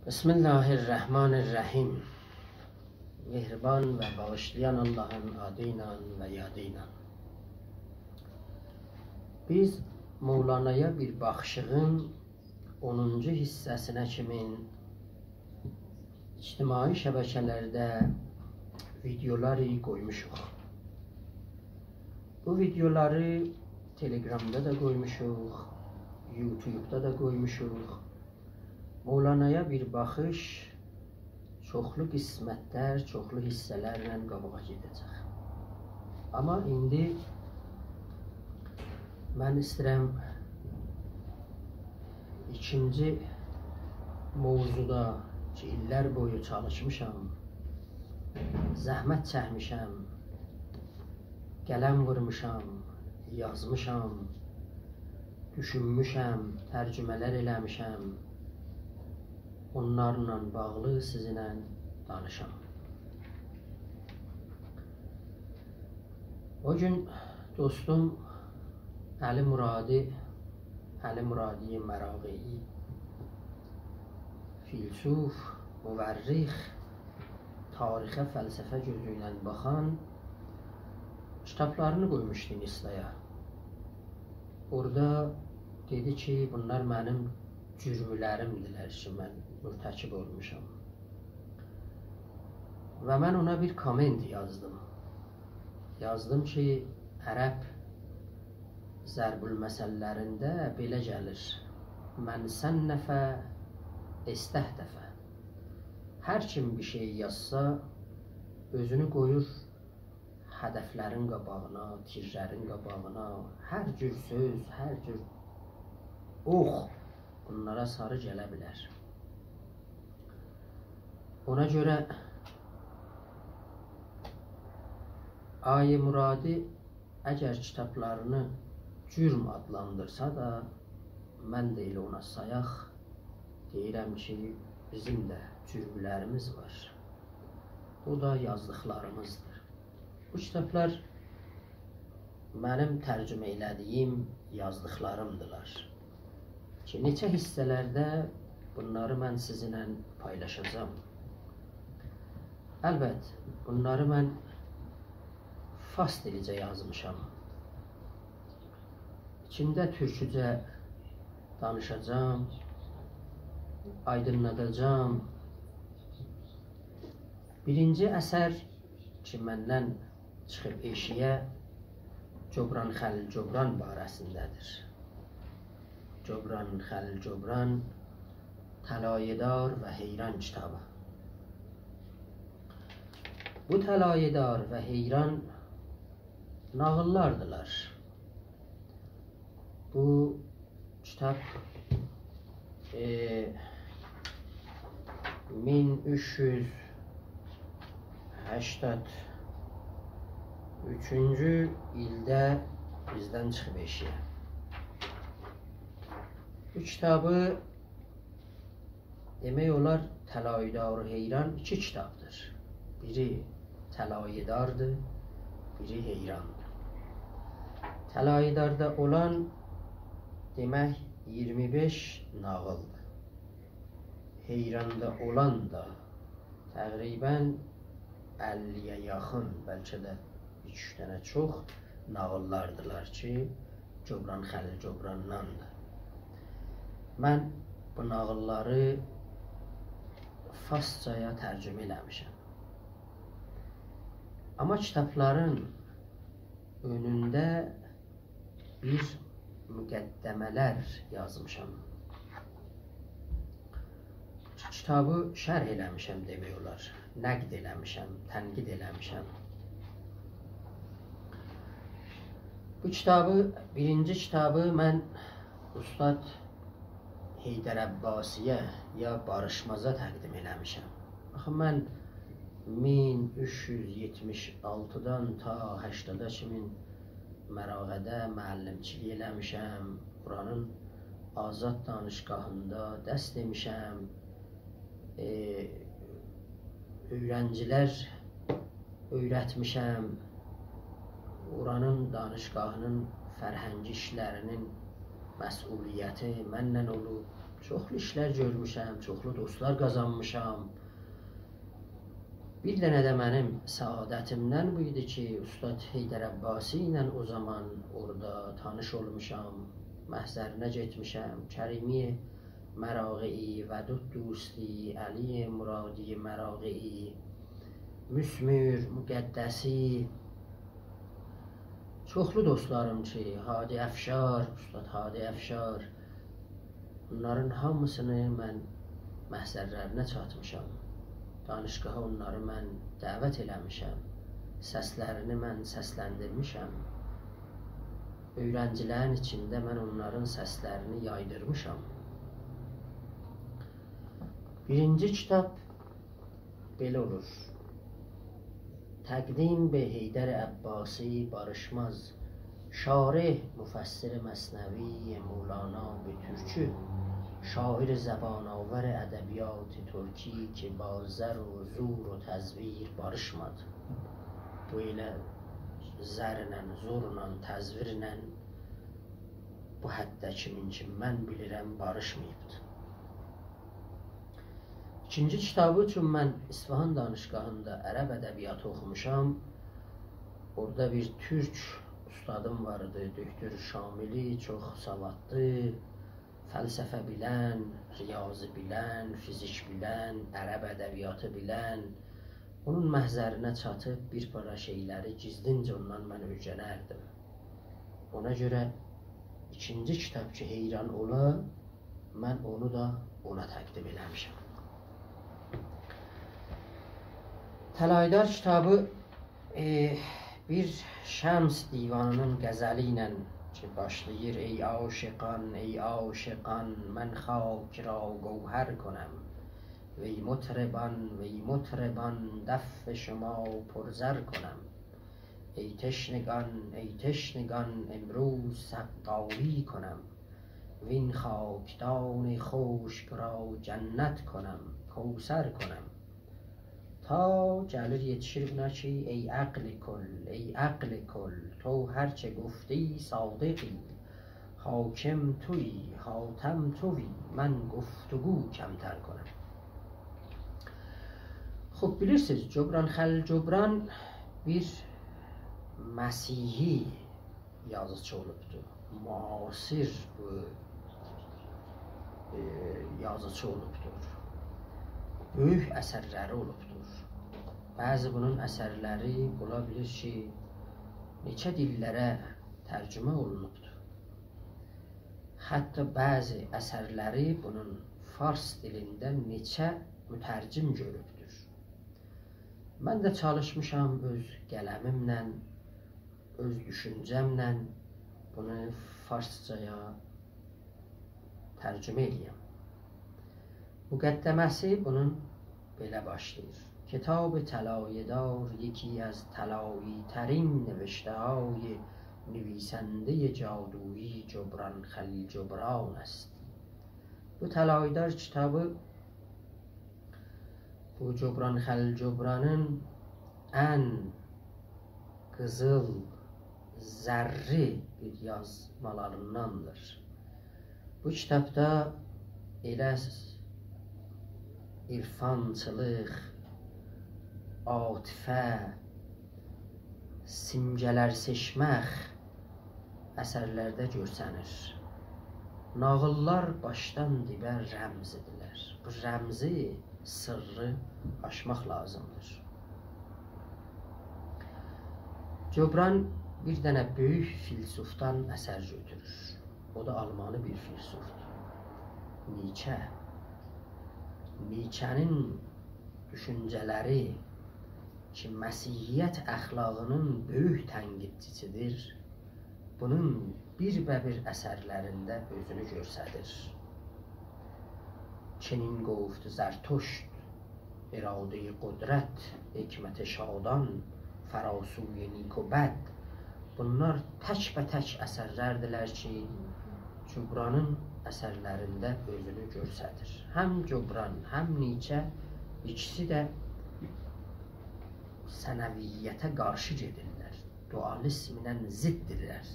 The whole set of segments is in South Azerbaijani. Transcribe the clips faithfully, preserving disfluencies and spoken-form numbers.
بسم الله الرحمن الرحیم. مهربان و باغیشلایان آللاهین آدی ایله و یادی ایله. بیز مولانایا بیر باخیشیغین اونونجو حیصه‌سینه کیمین اجتماعی شبکه‌لرده ویدئولاری قویموشوق. بو ویدئولاری تلگرامدا دا قویموشوق، یوتیوبدا دا قویموشوق. مولانایا بیر باخیش چوخلو قسمتلر، چوخلو حیصه‌لرله قاباغا گئده‌جک. آمما ایندی من ایسته‌ییرم ایکینجی موضوعدا کی، ایللر بویو چالیشمیشام، زحمت چکمیشم، قلم وورموشام، یازمیشام، دوشونموشم، ترجمه‌لر ائله‌میشم، اونلارلا باغلی سیزینله دانیشام. او گون دوستوم علی مرادی، علی مرادی مراغه‌ای، فیلسوف، مورخ، تاریخه فلسفه گؤزو ایله باخان، کیتابلارینی قویموشدو اینستایا. اورادا دئدی کی، بونلار منیم جرملریمدیلر کی، من مرتکب اولموشام. و من اونا بیر کامنت یازدیم. یازدیم کی، عرب ضرب‌المثل‌لرینده بئله گلیر: «من صنف استهدف.» هر کیم بیر شئی یازسا، اؤزونو قویور هدف‌لرین قاباغینا، تیرلرین قاباغینا، هر جور سؤز، هر جور اوخ اونلارا ساری گله بیلر. اونا گؤره آقای مرادی اگر کیتابلارینی جرم آدلاندیرسا دا، من ده ائله اونا سایاق دئییرم کی، بیزیم ده جرملریمیز وار. بو دا یازدیقلاریمیزدیر. بو کیتابلار منیم ترجمه ائله‌دیگیم یازدیقلاریمدیلار کی، نئچه حیصه‌لرده بونلاری من سیزینله پایلاشاجاغام. البت، بونلاری من فارس دیلیجه یازمیشام. ایچینده تورکوجه دانیشاجاغام، آیدینلاداجاغام. بیرینجی اثر کی، مندن چیخیب ائشیگه، جبران خلیل جبران باره‌سینده‌دیر. جبران خلیل جبران، طلایه‌دار و حیران کیتابی. بو طلایه‌دار و حیران ناغیللاردیلار. بو کیتاب، ائ، مین اوچ یوز هشتاد اوچونجو ایلده بیزدن چیخیب ائشیگه. بو کیتابی دئمک اولار، طلایه‌دار و حیران ایکی کیتابدیر. بیری طلایه‌داردیر، بیری حیراندیر. طلایه‌داردا اولان، دئمک، اییرمی بئش ناغیلدیر. حیراندا اولان دا تقریباً اللی‌یه یاخین، بلکه ده ایکی-اوچ دنه چوخ ناغیللاردیلار کی، جبران خلیل جبرانداندیر. من بو ناغیللاری فارسجایا ترجمه ائله‌میشم. آمما کیتابلارین اؤنونده بیر مقدمه‌لر یازمیشام. کیتابی شرح ائله‌میشم دئمک اولار. نقد ائله‌میشم، تنقید ائله‌میشم. بو کیتابی، بیرینجی کیتابی من اوستاد حیدر عباسی‌یه یا باریشمازا تقدیم ائله‌میشم. آخی من مین اوچ یوز یئتمیش آلتیدان تا هشتادا کیمین مراغه‌ده معلم‌چیلیک ائله‌میشم، اورانین آزاد دانشگاهیندا درس دئمیشم، ائ، اؤیرنجی‌لر اؤیرتمیشم، اورانین دانشگاهینین فرهنگی ایشلرینین مسئولیتی منله اولوب. چوخلو ایشلر گؤرموشم، چوخلو دوستلار قازانمیشام. بیر دنه ده منیم سعادتیمدن بو ایدی کی، اوستاد حیدر عباسی ایله او زامان اورادا تانیش اولموشام. محضرینه گئتمیشم. کریمی مراغه‌ای، ودود دوستی، علی مرادی مراغه‌ای، مثمر مقدسی، چوخلو دوستلاریم کی، هادی افشار، اوستاد هادی افشار، بونلارین هامیسینی من محضرلرینه چاتمیشام. دانشگاها اونلاری من دعوت ائله‌میشم. سسلرینی من سسلندیرمیشم. اؤیرنجیلرین ایچینده من اونلارین سسلرینی یایدیرمیشام. بیرینجی کیتاب بئله اولور: تقدیم به حیدر عباسی باریشماز، شارح مفسر مثنوی مولانا به ترکی، شاعر زبان‌آور ادبیات ترکی که با زر و زور و تزویر باریشمادی. بو ائله زرله، زورلا، تزویرله بو حده کیمین کی من بیلیرم، باریشماییبدی. ایکینجی کیتابی، چون من اصفهان دانشگاهیندا عرب ادبیاتی اوخوموشام. اورادا بیر تورک اوستادیم وار ایدی، دکتر شاملی، چوخ سوادلی، فلسفه بیلن، ریاضی بیلن، فیزیک بیلن، عرب ادبیاتی بیلن. اونون محضرینه چاتیب بیر پارا شئیلری گیزلینجه اوندان من اؤیرنردیم. اونا گؤره ایکینجی کیتاب کی حیران اولا، من اونو دا اونا تقدیم ائله‌میشم. طلایه‌دار کیتابی، ائ، بیر شمس دیوانی‌نین غزلی ایله کی باشلاییر: «ای عاشقان، ای عاشقان، من خاک را گوهر کنم. وی مطربان، وی مطربان، دف شما پر زر کنم. ای تشنگان، ای تشنگان، امروز سقایی کنم. وین خاکدان خشک را جنت کنم، کوثر کنم.» تا گلیر یئتیشیر بونا کی: «ای عقل کل، ای عقل کل، تو هر چه گفتی صادقی. حاکم تویی، حاتم تویی، من گفتگو کمتر کنم.» خوب، بیلیرسینیز، جبران خلیل جبران بیر مسیحی یازیچی اولوبدور. معاصر، ائ، ائ، یازیچی اولوبدور. بؤیوک اثرلری اولوبدور. بعضی بونون اثرلری اولا بیلیر کی نئچه دیللره ترجمه اولونوبدور. حتی بعضی اثرلری بونون فارس دیلینده نئچه مترجم گؤروبدور. من ده چالیشمیشام اؤز قلمیمله، اؤز دوشونجه‌مله بونو فارسجایا ترجمه ائله‌یم. مقدمه‌سی بونون بئله باشلاییر: «کتاب طلایه‌دار یکی از طلایی‌ترین نوشته‌های نویسندهٔ جادویی جبران خلیل جبران است.» بو طلایه‌دار کیتابی بو جبران خلیل جبرانین ان قیزیل، زرلی بیر یازمالاریندان‌دیر. بو کیتابدا ائله عرفانچیلیق، عاطفه، سیمگه‌لر سئچمک اثرلرده گؤرسنیر. ناغیللار باشدان دیبه رمزدیرلر. بو رمزی، سیرّی آچماق لازیمدیر. جبران بیر دنه بؤیوک فیلسوفدان اثر گؤتورور. او دا آلمانی بیر فیلسوفدور. نیچه. نیچه‌نین دوشونجه‌لری کی مسیحیت اخلاقی‌نین بؤیوک تنقیدچیسی‌دیر، بونون بیربه‌بیر اثرلرینده اؤزونو گؤستریر. چنین گفت زرتشت، اراده قدرت، حکمت شادان، فراسوی نیک و بد. بونلار تک‌به‌تک اثرلردیرلر کی جبرانین اثرلرینده اؤزونو گؤستریر. هم جبران، هم نیچه، ایکیسی ده ثنویته قارشی گئدیرلر. دوآلیزمله ضددیرلر.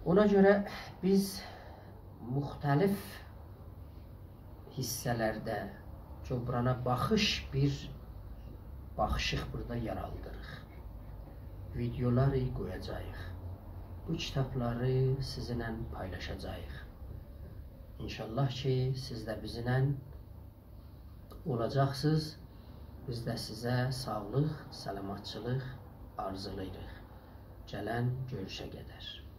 اونا گؤره بیز مختلف حیصه‌لرده جبرانا باخیش، بیر باخیشیق بورادا یارادیریق. ویدئولاری قویاجاغیق. بو کیتابلاری سیزینله پایلاشاجاغیق. ان‌شاءالله کی، سیز ده بیزیمله اولاجاقسینیز. بیز ده سیزه ساغلیق، سلامتچیلیق آرزولاییریق. گلن گؤروشه قدر.